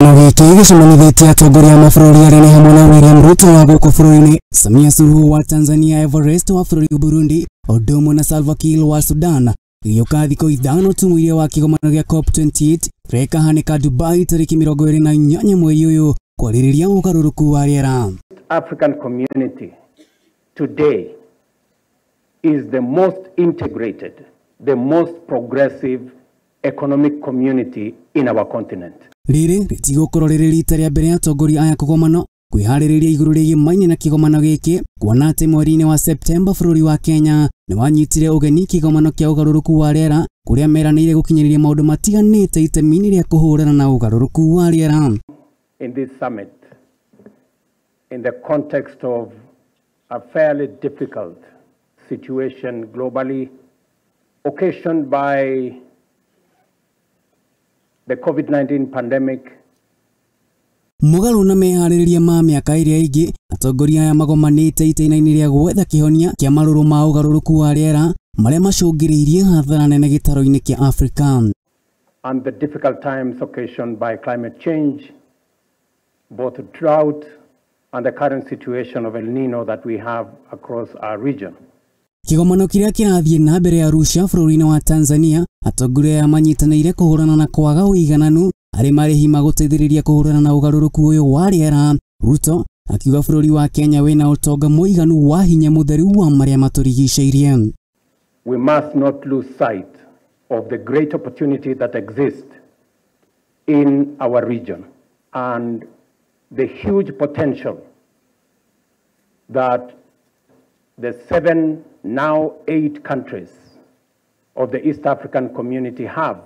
Kĩgomano gĩkĩ gĩcemanithĩtie atongoria a mabũrũri arĩa nĩ hamwe na William Ruto wa gũkũ bũrũri-inĩ, Samia Suluhu wa Tanzania, Evariste wa bũrũri wa Burundi, ũndũ ũmwe na Salva Kiir wa Sudan. Gĩgĩũka thikũ 5 tu mũiria wa kĩgomano gĩa COP28 kĩrĩa gĩkahanĩka Dubai tarĩki 28 mweri ũyũ kwarĩrĩria ũgarũrũku wa rĩera. African community today is the most integrated, the most progressive economic community in our continent. Rĩrĩ rĩtigũkorwo rĩrĩ rita rĩa mbere atongoria aya kũgomano kwĩharĩrĩria igũrũ rĩgiĩ maini na kĩgomano gĩkĩ, kuona atĩ mweri-inĩ wa Septemba bũrũri wa Kenya nĩ wanyitire ũgeni kĩgomano kĩa ũgarũrũku wa rĩera kũrĩa meranĩire gũkinyanĩria maũndũ matiganĩte itemi-inĩ rĩa kũhũrana na ũgarũrũku wa rĩera. In this summit, in the context of a fairly difficult situation globally, occasioned by the COVID-19 pandemic, Mũgarũ na meharĩrĩria ma mĩaka ĩrĩa ĩngĩ, atongoria aya magomanĩte itĩna-inĩ rĩa gwetha kĩhonia kĩa marũrũ ma ũgarũrũku wa rĩera marĩa macũngĩrĩirie hathara nene gĩtarũ-inĩ kĩa Afrika. And the difficult times occasioned by climate change, both drought and the current situation of El Nino that we have across our region. Kĩgomano kĩrĩa kĩrathiĩ na mbere Arusha bũrũri-inĩ wa Tanzania, atongoria aya manyitanĩire kũhũrana na kwaga ũigananu harĩ marĩhi ma gũteithĩrĩria kũhũrana na ũgarũrũku ũyũ wa rĩera. Ruto akiuga bũrũri wa Kenya wĩna ũtonga mũiganu wa hinya mũtheru wa marĩa matũrigicĩirie. We must not lose sight of the great opportunity that exists in our region and the huge potential that the 7, now 8 countries of the East African community have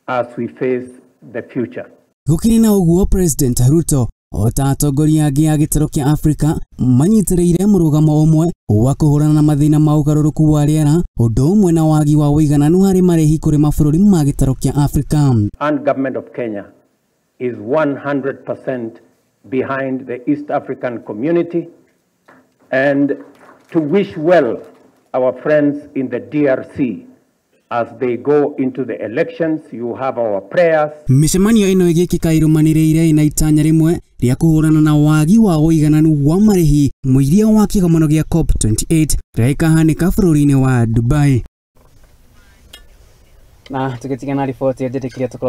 as we face the future. Gũkĩrĩ na ũguo, President Ruto o ta atongoria angĩ a gĩtarũ kĩa Afrika manyitĩrĩire mũrũgamo ũmwe wa kũhũrana na mathĩna ma ũgarũrũku wa rĩera, ũndũ ũmwe na wagi wa ũigananu harĩ marĩhi kũrĩ mabũrũri ma gĩtarũ kĩa Afrika. And government of Kenya is 100% behind the East African community, and to wish well our friends in the DRC as they go into the elections. You have our prayers. Mĩcemanio ĩno ĩgĩkĩka ĩrũmanĩrĩire na itanya rĩmwe rĩa kũhũrana na wagi wa ũigananu wa marĩhi mũiria wa kĩgomano gĩa COP28 kĩrĩa gĩkahanĩka bũrũri-inĩ wa Dubai. Na tũgĩtigana riboti njĩtĩkĩria tũkorwo